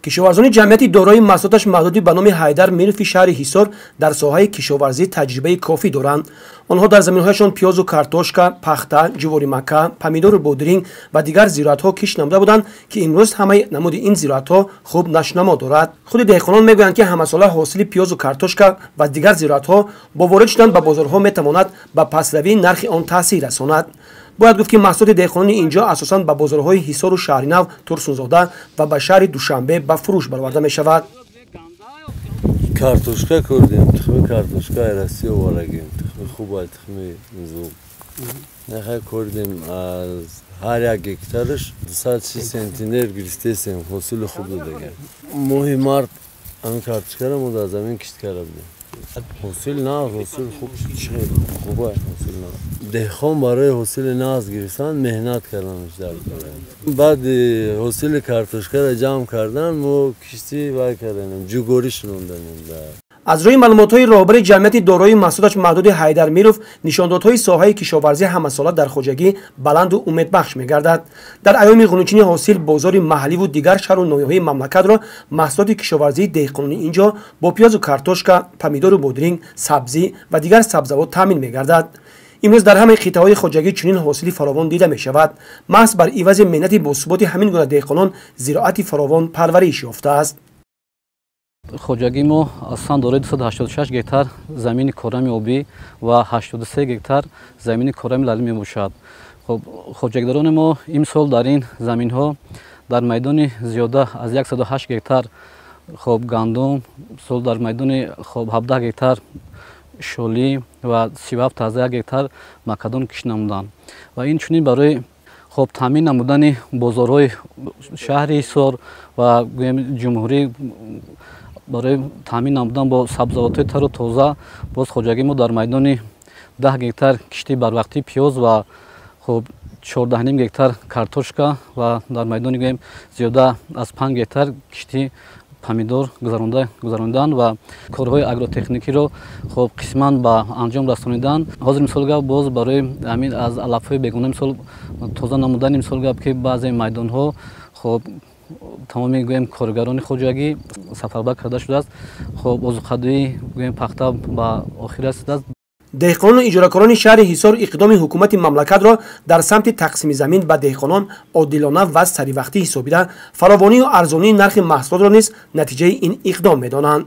Кишоварзони ҷамъияти дорои маҳсулоташ маҳдуди ба номи Ҳайдар Мирови шаҳри Ҳисор дар соҳаи кишоварзӣ таҷрибаи кофӣ доранд. Онҳо дар заминҳояшон пиёзу картошка, пахта, ҷуворимакка, помидору бодринг ва дигар зироатҳо кишт намуда буданд, ки имрӯз ҳамаи намуди ин зироатҳо хуб нашунамо дорад. Худи деҳқонон мегӯянд, ки ҳамасола ҳосили пиёзу картошка ва дигар зироатҳо бо ворид шудан ба бозорҳо метавонад ба пастравии нархи он таъсир расонад. Бояд гуфт, ки маҳсулоти деҳқонони инҷо асосан ба бозорҳои Ҳисору Шаҳринав, Турсунзода ва ба шаҳри Душанбе ба фурӯш бароварда мешавад. Картошка кардем, тухми картошка Россия овардагем, тухми хуба, тухми зуб. Нехай кардем, аз ҳар як гектараш 260 центнер гирифтесем, ҳосили хуб додагем. Моҳи март ҳамин картошкаро мо дар замин кишт карда будем. Ҳосил на, ҳосил хуб, хуба ҳосил на. Деҳқон барои ҳосили нағз гирифтан меҳнат карданаш дар кор. Баъд ҳосили картошкаро ҷамъ кардан, мо кишти вай карданем, ҷугорӣ шунонданем. Аз рӯи маълумотҳои роҳбари ҷамъияти дорои маҳсулоташ маҳдуди Ҳайдар Миров, нишондодҳои соҳаи кишоварзӣ ҳамасола дар хоҷагӣ баланду умедбахш мегардад. Дар айёми ғунучини ҳосил бозори маҳалливу дигар шаҳру ноҳияҳои мамлакатро маҳсулоти кишоварзии деҳқонони инҷо бо пиёзу картошка, помидору бодринг, сабзӣ ва дигар сабзавот таъмин мегардад. Имрӯз дар ҳамаи қитъаҳои хоҷагӣ чунин ҳосили фаровон дида мешавад. Маҳз бар ивази меҳнати босуботи ҳамин гуна деҳқонон зироати фаровон парвариш ёфтааст. Хоҷагии мо асосан дорои 286 гектар замини корами обӣ ва 83 гектар замини корами лалӣ мебошад. Хоб, хоҷагидорони мо имсол дар ин заминҳо дар майдони зиёда аз 108 гектар хоб гандум, сол дар майдони хоб 17 гектар шолӣ ва 37 гектар макадон кишт намуданд. Ва инчунин барои хоб таъмин намудани бозорҳои шаҳри Ҳисор ва гӯем ҷумҳурӣ, барои таъмин намудан бо сабзавотҳои тару тоза, боз хоҷагии мо дар майдони 10 гектар кишти барвақтии пиёз ва хоб 14,5 гектар картошка ва дар майдони гӯем зиёда аз 5 гектар кишти помидор гузаронданд ва корҳои агротехникиро хоб қисман ба анҷом расониданд. Ҳозир мисол гап боз барои ҳамин аз алафҳои бегона мисол тоза намудани, мисол гап ки баъзе майдонҳо хоб тамоми гӯем коргарони хоҷагӣ сафарбар карда шудааст. Хоб озуқадӯӣ гӯем пахта ба охир расидааст. Деҳқонону иҷоракорони шаҳри Ҳисор иқдоми ҳукумати мамлакатро дар самти тақсими замин ба деҳқонон одилона ва саривақтӣ ҳисобида, фаровонию арзонии нархи маҳсулотро низ натиҷаи ин иқдом медонанд.